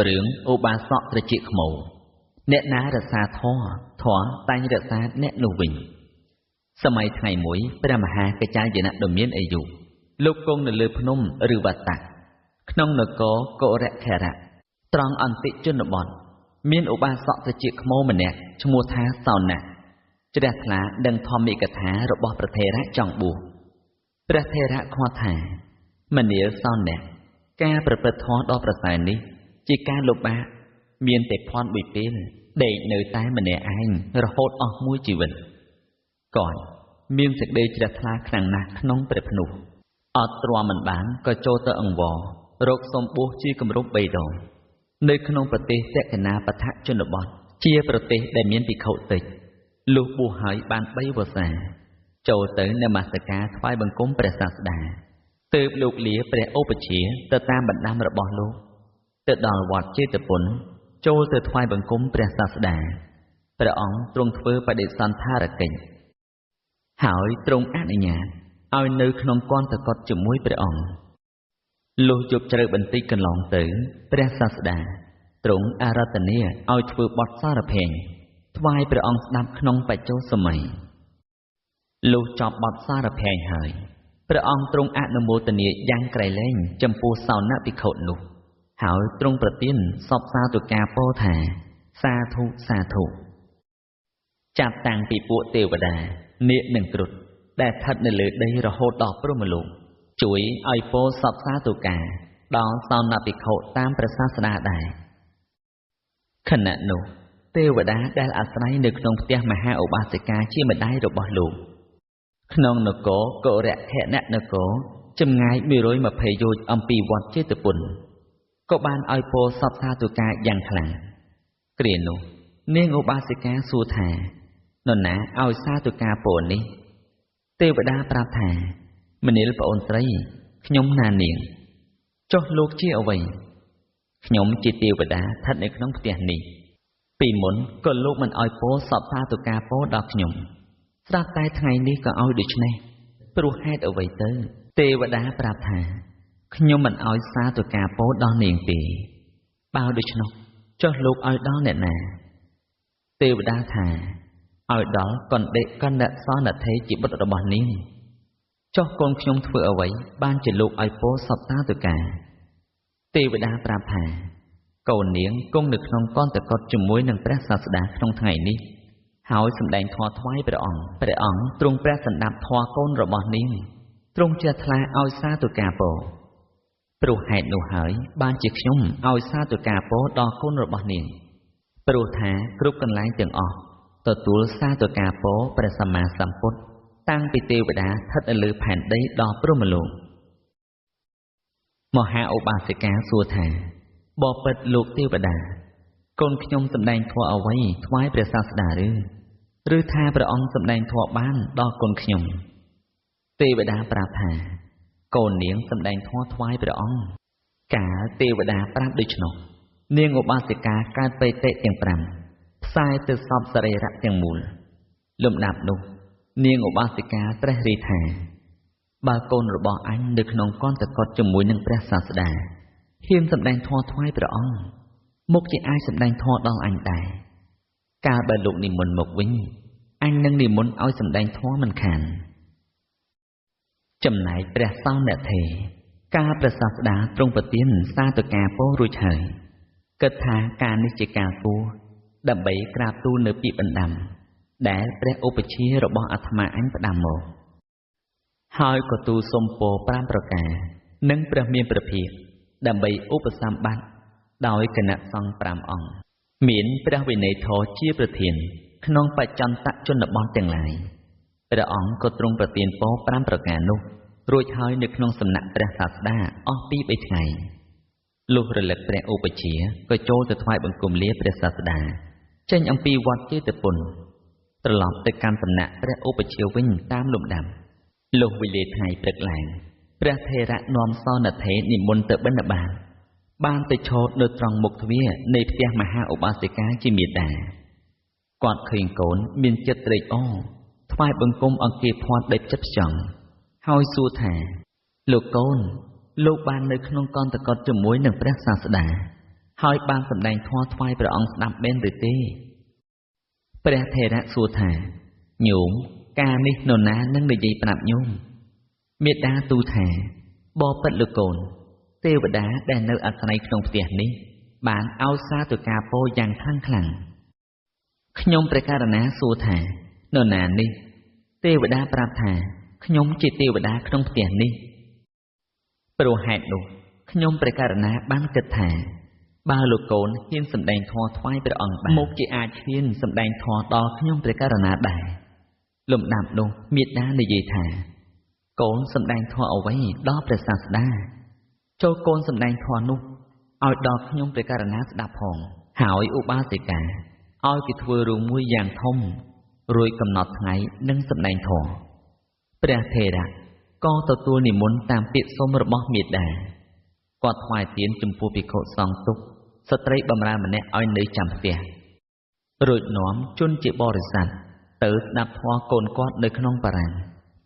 រឿងឧបាសកត្រចៀកខ្មោអ្នកណារក្សាធម៌ធម៌តែងរក្សាអ្នកនោះវិញសម័យថ្ងៃមួយព្រះមហាកច្ចាយនៈដ៏មានអាយុលោកគង់នៅលើភ្នំឬវត្តៈក្នុងនគរកុរខរៈត្រង់អន្តិជនបទមានឧបាសកត្រចៀកខ្មោម្នាក់ឈ្មោះថាសោណៈជ្រះថ្លាដឹងធម្មិកថារបស់ព្រះថេរៈចង់បួសព្រះថេរៈខ្វាត់ថាមនាលសោណៈការប្រព្រឹត្តធម៌ដ៏ប្រសើរនេះជាការលំបាកមានតែភ័ន្តមួយពេលដេកនៅតែម្នាក់ឯងរហូតអស់មួយជីវិតគាត់មានសេចក្តីជ្រះថ្លាខ្លាំងណាស់ក្នុងព្រះភ្នោះអត់ទ្រាំមិនបានក៏ចូលទៅអង្វររកសុំបួសជាគម្រប់3ដងនៅក្នុងប្រទេសតក្កណាបថជនបទជាប្រទេសដែលមានភិក្ខុតិចលុះបួសហើយបាន3វស្សាចូលទៅនមស្ការថ្វាយបង្គំព្រះសាស្តាទើបលោកលាព្រះឧបជាទៅតាមបណ្ដាំរបស់លោកទៅដល់វត្តចេតពុនចូលទៅថ្វាយបង្គំព្រះសាស្តាព្រះអង្គទ្រង់ធ្វើបដិសន្ធារកិច្ចហើយទ្រង់អនុញ្ញាតឲ្យនៅក្នុងគន្ធកុដជាមួយព្រះអង្គលុះយប់ជ្រៅបន្តិចកន្លងទៅព្រះសាស្តាទ្រង់អារាធនាឲ្យធ្វើបទសារភែងថ្វាយព្រះអង្គស្ដាប់ក្នុងបច្ចុសម័យលុះចប់បទសារភែងហើយព្រះអង្គទ្រង់អនុមោទនាយ៉ាងក្រៃលែងចំពោះសោណភិក្ខុនោះហើយទ្រង់ប្រទានសពសាទុកាពោថាសាធុសាធុចាប់តាំងពីពួកទេវតានាគនិងគ្រុឌដែលស្ថិតនៅលើដីរហូតដល់ព្រហ្មលោកជួយឲ្យពោសពសាទុកាដល់សោណភិក្ខុតាមព្រះសាស្តាដែរខណៈនោះទេវតាដែលអាស្រ័យនៅក្នុងផ្ទះមហាឧបាសិកាជាម្ដាយរបស់លោកក្នុងនគរកុរខណនគរចម្ងាយ120យោជន៍អំពីវត្តចេតពុនក៏បានឲ្យពោសពសាទុកាយ៉ាងខ្លាំងគ្រានោះនាងឧបាសិកាសួរថានរណាឲ្យសាទុកាពោនេះទេវតាប្រាប់ថាមនាលប្អូនស្រីខ្ញុំណានាងចុះលោកជាអ្វីខ្ញុំជាទេវតាស្ថិតនៅក្នុងផ្ទះនេះពីមុនក៏លោកមិនឲ្យពោសពសាទុកាពោដល់ខ្ញុំស្រាប់តែថ្ងៃនេះក៏ឲ្យដូច្នេះព្រោះហេតុអ្វីទៅទេវតាប្រាប់ថាខ្ញុំមិនឲ្យសាទុកាពោដល់នាងទេបើដូច្នោះចុះលោកឲ្យដល់អ្នកណាទេវតាថាឲ្យដល់កណ្ដិកណ្ដសនធេជាបុត្ររបស់នាងចុះកូនខ្ញុំធ្វើអ្វីបានជាលោកឲ្យពោសពសាទុកាទេវតាប្រាប់ថាកូននាងគង់នៅក្នុងកន្តកុដជាមួយនឹងព្រះសាស្តាក្នុងថ្ងៃនេះហើយសម្ដែងធម៌ថ្វាយព្រះអង្គព្រះអង្គទ្រង់ព្រះសម្ដាប់ធម៌កូនរបស់នាងទ្រង់ជ្រះថ្លាឲ្យសាទុកាពោព្រោះហេតុនោះហើយបានជាខ្ញុំឲ្យសាទុកាពោដល់កូនរបស់នាងព្រោះថាគ្រប់កន្លែងទាំងអស់ទទួលសាទុកាពោព្រះសម្មាសម្ពុទ្ធតាំងពីទេវតាស្ថិតនៅលើផែនដីដល់ព្រហ្មលោកមហាឧបាសិកាសួរថាបបិទ្ធលោកទេវតាកូនខ្ញុំសម្ដែងធម៌អ្វីថ្វាយព្រះសាស្តាឬថាព្រះអង្គសម្ដែងធម៌បានដល់កូនខ្ញុំទេវតាប្រាប់ថាកូននាងសម្ដែងធម៌ថ្វាយព្រះអង្គកាលទេវតាប្រាប់ដូច្នោះនាងឧបាសិកាកើតបេតិទាំង5ផ្សាយទៅសពសរីរៈទាំងមូលលំដាប់នោះនាងឧបាសិកាត្រេះរិះថាបើកូនរបស់អញនៅក្នុងកន្តកុដជាមួយនឹងព្រះសាស្តាហ៊ានសម្ដែងធម៌ថ្វាយព្រះអង្គមុខជាអាចសម្ដែងធម៌ដល់អញដែរកាលបើលោកនិមន្តមកវិញអញនឹងនិមន្តឲ្យសម្ដែងធម៌មិនខានចំណែកព្រះសោណធេកាលព្រះសាស្តាទ្រង់ប្រទានសាទុកាពោរួចហើយគិតថាការនេះជាការគួរដើម្បីក្រាបទូលនៅពាក្យបណ្ដាំដែលព្រះឧបជារបស់អាត្មាអញផ្ដាំមកហើយក៏ទូលសុំពរ5ប្រការនិងព្រះមានព្រះភិក្ខដើម្បីឧបសម្បត្តិដោយគណៈសង្ឃ5អង្គមានព្រះវិន័យធម៌ជាប្រធានក្នុងបច្ចន្តជនបទទាំងឡាយព្រះអង្គក៏ទ្រង់ប្រទានពរ5ប្រការនោះរួចហើយនៅក្នុងសំណាក់ព្រះសាស្តាអស់ពី3ថ្ងៃលុះរលឹកព្រះឧបជាក៏ចូលទៅថ្វាយបង្គំលាព្រះសាស្តាចេញអំពីវត្តចេតពុនត្រឡប់ទៅកាន់សំណាក់ព្រះឧបជាវិញតាមលំដាប់លុះវេលាថ្ងៃព្រឹកឡើងព្រះថេរៈនាំសោណធេនិមន្តទៅបិណ្ឌបាតបានទៅឈរនៅត្រង់មុខទ្វារនៃផ្ទះមហាឧបាសិកាជាមេតាគាត់ឃើញកូនមានចិត្តត្រេកអរថ្វាយបង្គំអង្គាភ័ណ្ឌដោយចិត្តផ្ចង់ហើយសួរថាលោកកូនលោកបាននៅក្នុងកន្តកុដជាមួយនឹងព្រះសាស្តា ហើយបានសម្ដែងធម៌ថ្វាយព្រះអង្គស្ដាប់មែនឬទេព្រះថេរៈសួរថាញោមការនេះនរណានឹងនិយាយប្រាប់ញោមមេដាទូលថាបបិទ្ធលោកកូនទេវតាដែលនៅអាស្រ័យក្នុងផ្ទះនេះបានឲ្យសាធុការពោយ៉ាងខ្លាំងខ្លាំងខ្ញុំព្រះករណាសួរថានរណានេះទេវតាប្រាប់ថាខ្ញុំជាទេវតាក្នុងផ្ទះនេះព្រោះហេតុនោះខ្ញុំព្រះករណាបានគិតថាបើលោកកូនហ៊ានសម្ដែងធម៌ថ្វាយព្រះអង្គបានមុខជាអាចហ៊ានសម្ដែងធម៌ដល់ខ្ញុំព្រះករណាដែរលំដាប់នោះមេដានិយាយថាកូនសម្ដែងធម៌អ្វីដល់ព្រះសាស្តាចូលកូនសម្ដែងធម៌នោះឲ្យដល់ខ្ញុំព្រះករណាស្ដាប់ផងហើយឧបាសិកាឲ្យគេធ្វើរូងមួយយ៉ាងធំរួចកំណត់ថ្ងៃនិងសម្ដែងធម៌ព្រះថេរៈក៏ទទួលនិមន្តតាមពាក្យសុំរបស់មេដាគាត់ថ្វាយទានចំពោះភិក្ខុសង្ឃទុកស្ត្រីបម្រើម្នាក់ឲ្យនៅចាំផ្ទះរួចនាំជនជាបរិស័ទទៅស្ដាប់ធម៌កូនគាត់នៅក្នុងបារាំង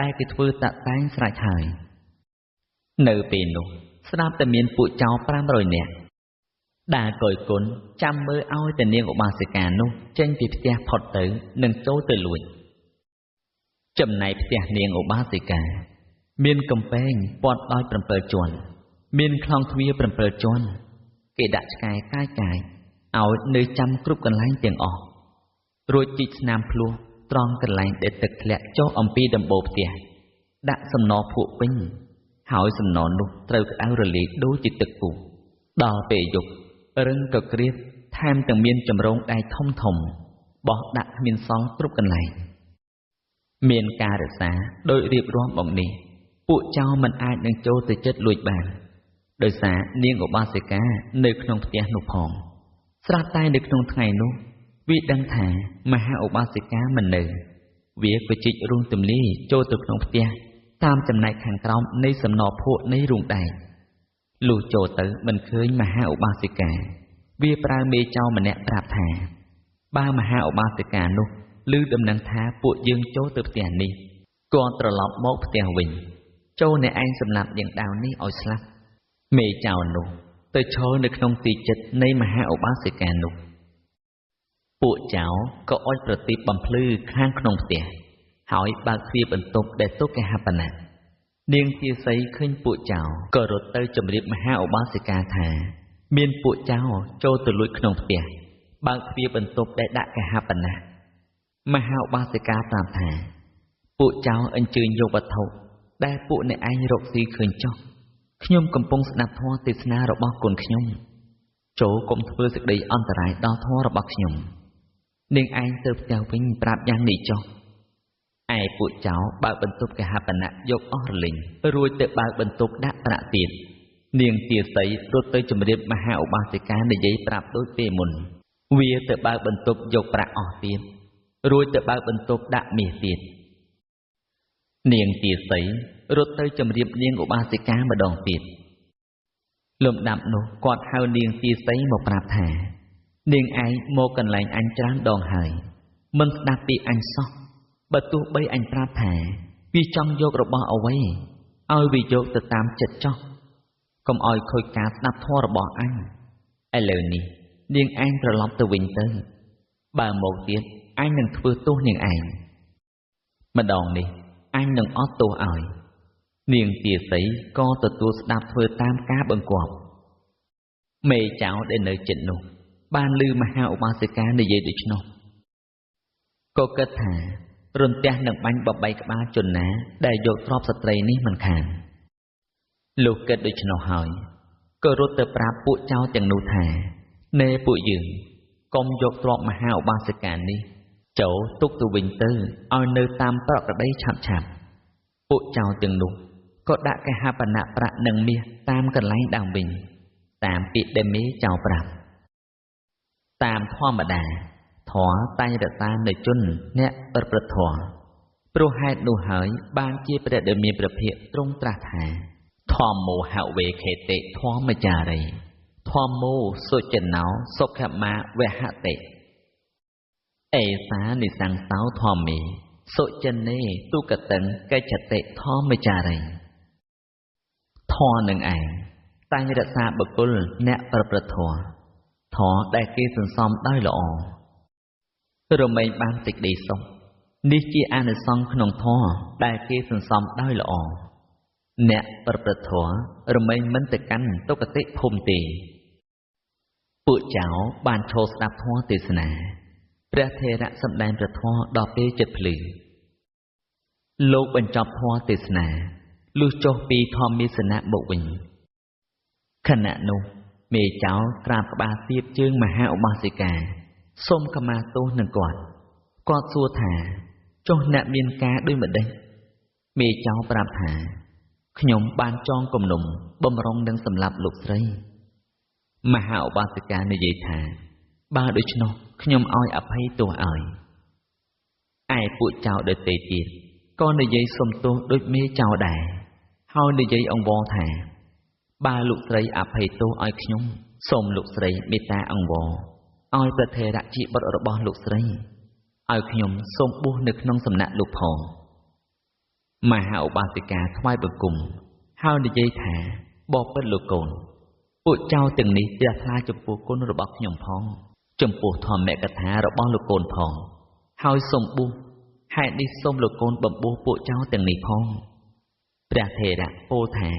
ដែលគេធ្វើតាក់តែងស្រេចហើយនៅពេលនោះស្រាប់តែមានពួកចោរ500នាក់ដើរកយគុណចាំមើលឲ្យតែនាងឧបាសិកានោះចេញពីផ្ទះផុតទៅនិងចូលទៅលួចចំណែកផ្ទះនាងឧបាសិកាមានកំពែងព័ទ្ធដោយ7ជាន់មានខ្លោងទ្វារ7ជាន់គេដាក់ឆ្កែកាយកាយឲ្យនៅចាំគ្រប់កន្លែងទាំងអស់រួចជីកស្នាមភ្លោះត្រង់កន្លែងដែលទឹកធ្លាក់ចុះអំពីដំបូលផ្ទះដាក់សំណភក់ពេញហើយសំណនោះត្រូវក្តៅរលាយដូចជាទឹកពុះដល់ពេលយប់រឹងក៏ក្រៀបថែមទាំងមានចម្រងដែកធំធំបោះដាក់គ្មានសល់គ្រប់កន្លែងមានការរក្សាដោយរៀបរាប់មកនេះពួកចោរមិនអាចនឹងចូលទៅចិត្តលួចបានដោយសារនាងឧបាសិកានៅក្នុងផ្ទះនោះផងស្រាប់តែនៅក្នុងថ្ងៃនោះវាដឹងថាមហាឧបាសិកាមិននៅវាក៏ជីករូងទំលាយចូលទៅក្នុងផ្ទះតាមចំណែកខាងក្រោមនៃសំណភក់នៃរូងដែកលុះចូលទៅមិនឃើញមហាឧបាសិកាវាប្រើមេចោរម្នាក់ប្រាប់ថាបើមហាឧបាសិកានោះឮដំណឹងថាពួកយើងចូលទៅផ្ទះនេះគាត់ត្រឡប់មកផ្ទះវិញចូលអ្នកឯងសម្លាប់នាងដាវនេះឲ្យស្លាប់មេចោរនោះទៅឈរនៅក្នុងទីចិត្តនៃមហាឧបាសិកានោះពួកចោរក៏អុជប្រទីបបំភ្លឺខាងក្នុងផ្ទះហើយបើកទ្វារបន្ទប់ដែលទុកគេហបណៈនាងទាសីឃើញពួកចោរក៏រត់ទៅជម្រាបមហាឧបាសិកាថាមានពួកចោរចូលទៅលួចក្នុងផ្ទះបើកទ្វារបន្ទប់ដែលដាក់គេហបណៈមហាឧបាសិកាប្រាប់ថាពួកចោរអញ្ជើញយកវត្ថុដែលពួកអ្នកឯងរកស៊ីឃើញចុះខ្ញុំកំពុងស្ដាប់ធម៌ទេសនារបស់កូនខ្ញុំចូលកុំធ្វើសេចក្តីអន្តរាយដល់ធម៌របស់ខ្ញុំនាងឯងទៅផ្ទះវិញប្រាប់យ៉ាងនេះចុះឯពួកចោរបើកបន្ទប់គេហបណៈយកអស់រលីងរួចទៅបើកបន្ទប់ដាក់ប្រាក់ទៀតនាងទាសីរត់ទៅជម្រាបមហាឧបាសិកានិយាយប្រាប់ដូចពេលមុនវាទៅបើកបន្ទប់យកប្រាក់អស់ទៀតរួចទៅបើកបន្ទប់ដាក់មាសទៀតនាងទាសីរត់ទៅជម្រាបនាងឧបាសិកាម្ដងទៀតលំដាប់នោះគាត់ហៅនាងទាសីមកប្រាប់ថានាងឯងមកកន្លែងអញច្រើនដងហើយមិនស្ដាប់ពីអញសោះបើទោះបីអញប្រាប់ថាវាចង់យករបស់អ្វីឲ្យវាយកទៅតាមចិត្តចោះកុំឲ្យខូចការស្ដាប់ធម៌របស់អញឥឡូវនេះនាងឯងត្រឡប់ទៅវិញទៅបើមកទៀតអញនឹងធ្វើទោសនាងឯងម្ដងនេះអញនឹងអត់ទោសឲ្យនាងទាសីក៏ទទួលស្ដាប់ធ្វើតាមការបង្គាប់មេចៅដែលនៅជិតនោះបានឮមហាឧបាសិកានិយាយដូច្នោះក៏គិតថារន្ទះនឹងបាញ់បបីក្បាលជនណាដែលយកទ្រព្យស្ត្រីនេះមិនខានលុះគិតដូច្នោះហើយក៏រត់ទៅប្រាប់ពួកចៅទាំងនោះថាណែពួកយើងកុំយកទ្រព្យមហាឧបាសិកានេះចូលទុកទៅវិញទៅឲ្យនៅតាមប្រក្រតីឆាប់ឆាប់ពួកចៅទាំងនោះក៏ដាក់គេហបណៈប្រាក់និងមាសតាមកន្លែងដើមវិញតាមពាក្យដែលមេចៅប្រាប់តាមធម្មតាធម៌តែងរក្សានៅជនអ្នកប្រព្រឹត្តធម៌ព្រោះហេតុនោះហើយបានជាព្រះដែលមានព្រះភិក្ខទ្រង់ត្រាស់ថាធម្មោហវេខេតិធម្មចារីធម្មោសុចណោសុខមាវហតិអេសានិសង្សោធម្មេសុចនេទុគតិងកិច្ចតិធម្មចារីធម៌នឹងឯងតែងរក្សាបុគ្គលអ្នកប្រព្រឹត្តធម៌ ធម៌ដែលគេសន្សំដោយល្អរមែងបានសេចក្តីសុខនេះជាអានិសង្សក្នុងធម៌ដែលគេសន្សំដោយល្អអ្នកប្រព្រឹត្តធម៌រមែងមិនទៅកាន់ទុគតិភូមិទេពួកចៅបានឈរស្ដាប់ធម៌ទេសនាព្រះថេរៈសម្ដែងព្រះធម៌ដល់ពេលចិត្តភ្លឺលោកបញ្ចប់ធម៌ទេសនាលុះចុះពីធម្មាសនៈមកវិញខណៈនោះមេចៅក្រាបក្បាលទៀបជើងមហាឧបាសិកាសូមខមាទោសនឹងគាត់គាត់សួរថាចុះអ្នកមានការដូចម្ដេចមេចៅប្រាប់ថាខ្ញុំបានចងគំនុំបំរុងនឹងសម្លាប់លោកស្រីមហាឧបាសិកានិយាយថាបើដូច្នោះខ្ញុំឲ្យអភ័យទោសឲ្យឯពួកចៅដទៃទៀតក៏និយាយសុំទោសដូចមេចៅដែរហើយនិយាយអង្វរថាបើលោកស្រីអភ័យទោសឲ្យខ្ញុំសូមលោកស្រីមេត្តាអង្វរឲ្យព្រះថេរៈជាបុត្ររបស់លោកស្រីឲ្យខ្ញុំសូមបួសនៅក្នុងសំណាក់លោកផងមហាឧបាសិកាថ្វាយបង្គំហើយនិយាយថាបបិទ្ធលោកកូនពួកចៅទាំងនេះជ្រះថ្លាចំពោះគុណរបស់ខ្ញុំផងចំពោះធម្មកថារបស់លោកកូនផងហើយសូមបួសហេតុនេះសូមលោកកូនបំបួសពួកចៅទាំងនេះផងព្រះថេរៈពោលថា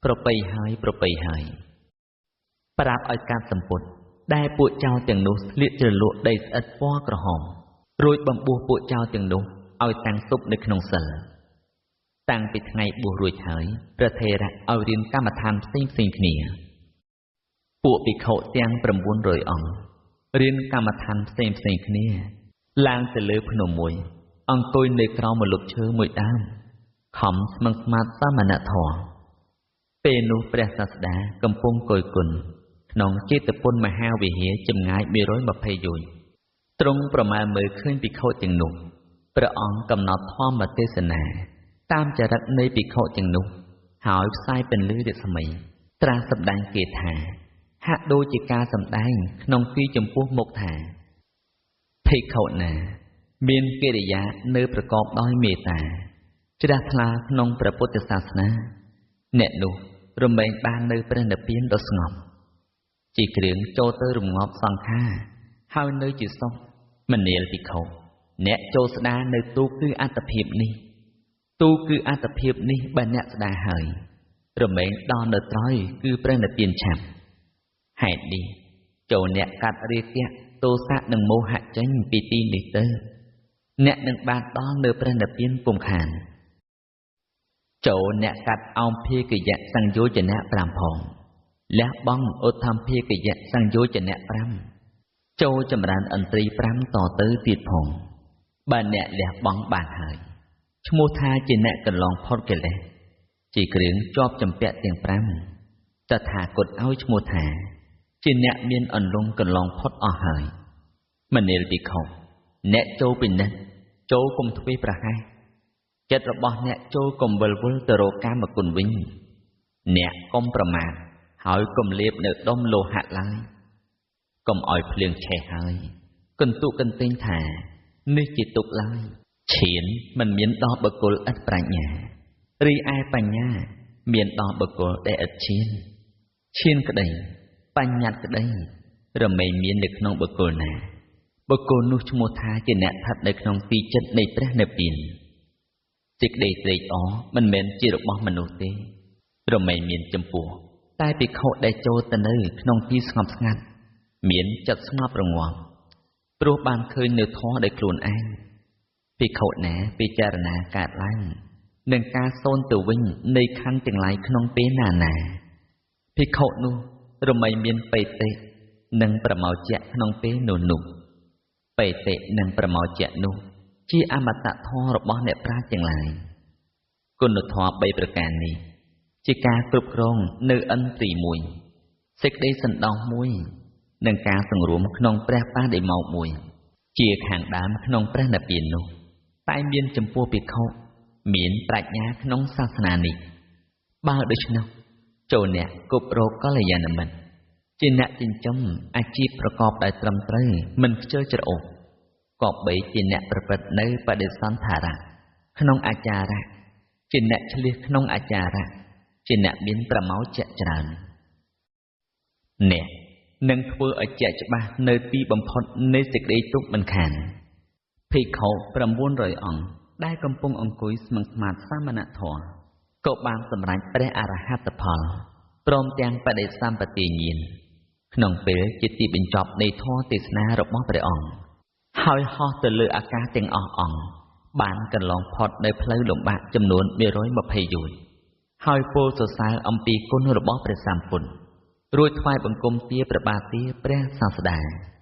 ប្រពៃហើយប្រពៃហើយប្រាប់ឲ្យកាត់សម្ពុតដែលពួកចៅទាំងនោះស្លៀកជ្រលក់ដីស្អិតពណ៌ក្រហមរួចបំបួសពួកចៅទាំងនោះឲ្យតាំងសុបនៅក្នុងសិលតាំងពីថ្ងៃបួសរួចហើយព្រះថេរៈឲ្យរៀនកម្មដ្ឋានផ្សេងផ្សេងគ្នាពួកភិក្ខុទាំង900អង្គរៀនកម្មដ្ឋានផ្សេងផ្សេងគ្នាឡើងទៅលើភ្នំមួយអង្គុយនៅក្រោមម្លប់ឈើមួយដើមខំស្មឹងស្មាតសមណធម៌ពេលនោះព្រះសាស្តាកំពុងគយគន់ក្នុងចេតពុនមហាវិហារចម្ងាយ120យោជន៍ទ្រង់ប្រមាណមើលឃើញភិក្ខុទាំងនោះព្រះអង្គកំណត់ធម្មទេសនាតាមចរិតនៃភិក្ខុទាំងនោះហើយផ្សាយពន្លឺរស្មីត្រាស់សម្ដែងគេថាហាក់ដូចជាការសម្ដែងក្នុងទីចំពោះមុខថាភិក្ខុណាមានកិរិយានៅប្រកបដោយមេត្តាជ្រះថ្លាក្នុងព្រះពុទ្ធសាសនាអ្នកនោះរមែងបាននៅព្រះនិព្វានដ៏ស្ងប់ជាគ្រឿងចូលទៅរងាប់សង្ខារហើយនៅជាសុខមនាលភិក្ខុអ្នកចូលស្ដារនៅទូគឺអត្តភាពនេះទូគឺអត្តភាពនេះបើអ្នកស្ដារហើយរមែងដល់នៅត្រយគឺព្រះនិព្វានឆាប់ហេតុនេះចូលអ្នកកាត់រាគៈទោសៈនិងមោហៈចេញពីទីនេះទៅអ្នកនឹងបានដល់នៅព្រះនិព្វានពុំខានចូលអ្នកកាត់អោមភាគយៈសង្យោចនៈ5ផងលះបង់ឧទ្ធម្ភាគយៈសង្យោចនៈ5ចូលចម្រើនឥន្ទ្រី5តទៅទៀតផងបើអ្នកលះបង់បានហើយឈ្មោះថាជាអ្នកកន្លងផុតកិលេសជាគ្រឿងជាប់ចម្ពាក់ទាំង5តថាគតឲ្យឈ្មោះថាជាអ្នកមានអន្លង់កន្លងផុតអស់ហើយមនាលភិក្ខុអ្នកចូលពិនិត្យចូលកុំធ្វេសប្រហែសចិត្តរបស់អ្នកចូលកុំវិលវល់ទៅរកកាមគុណវិញអ្នកកុំប្រមាថហើយកុំលេបនៅដុំលោហៈឡើយកុំឲ្យភ្លៀងឆេះហើយកន្ទុកន្ទិញថានេះជាទុកឡើយឈានមិនមានដល់បុគ្គលឥតប្រាជ្ញារីឯបញ្ញាមានដល់បុគ្គលដែលឥតឈានឈានក្តីបញ្ញត្តិក្តីរមែងមាននៅក្នុងបុគ្គលណាបុគ្គលនោះឈ្មោះថាជាអ្នកស្ថិតនៅក្នុងទីចិត្តនៃព្រះនិព្វានសេចក្តីត្រេកអរមិនមែនជារបស់មនុស្សទេរមែងមានចំពោះតែភិក្ខុដែលចូលទៅនៅក្នុងទីស្ងប់ស្ងាត់មានចិត្តស្ងប់រងាប់ព្រោះបានឃើញនៅធម៌ដោយខ្លួនឯងភិក្ខុណាពិចារណាកើតឡើងនឹងការសូន្យទៅវិញនៃខណ្ឌទាំងឡាយក្នុងពេលណាណាភិក្ខុនោះរមែងមានបេតិនិងប្រមោចៈក្នុងពេលនោះនោះបេតិនិងប្រមោចៈនោះជាអមតធម៌របស់អ្នកប្រាជ្ញទាំងឡាយគុណធម៌3ប្រការនេះជាការគ្រប់គ្រងនៅឥន្ទ្រីមួយសេចក្តីសន្តោសមួយនិងការសង្រួមក្នុងព្រះបដិមោកមួយជាខាងដើមក្នុងព្រះនិព្វាននោះតែមានចំពោះភិក្ខុមានប្រាជ្ញាក្នុងសាសនានេះបើដូច្នោះចូលអ្នកគប់រកកល្យាណមិត្តជាអ្នកចិញ្ចឹមអាជីពប្រកបដោយត្រឹមត្រូវមិនខ្ជិលច្រអូសក៏បីជាអ្នកប្រព្រឹត្តនៅបដិសន្ធរៈក្នុងអាចារៈជាអ្នកឆ្លៀសក្នុងអាចារៈជាអ្នកមានប្រមោចៈច្រើនអ្នក និងធ្វើឲ្យជាក់ច្បាស់នៅទីបំផុតនៃសេចក្តីទុក្ខមិនខាន។ ភិក្ខុ900អង្គដែលកំពុងអង្គុយស្មឹងស្មាតសាមណធម៌ ក៏បានសម្រេចព្រះអរហត្តផល ព្រមទាំងបដិសម្បទាញាណ ក្នុងពេលជាទីបញ្ចប់នៃធម៌ទេសនារបស់ព្រះអង្គ ហើយហោះទៅលើអាកាសទាំងអស់អង្គ បានកន្លងផុតនៅផ្លូវលំបាកចំនួន120យោជន៍ ហើយពោលសរសើរអំពីគុណរបស់ព្រះសម្ពុទ្ធ រួចថ្វាយបង្គំទាព្រះបាទទាព្រះសាស្តា។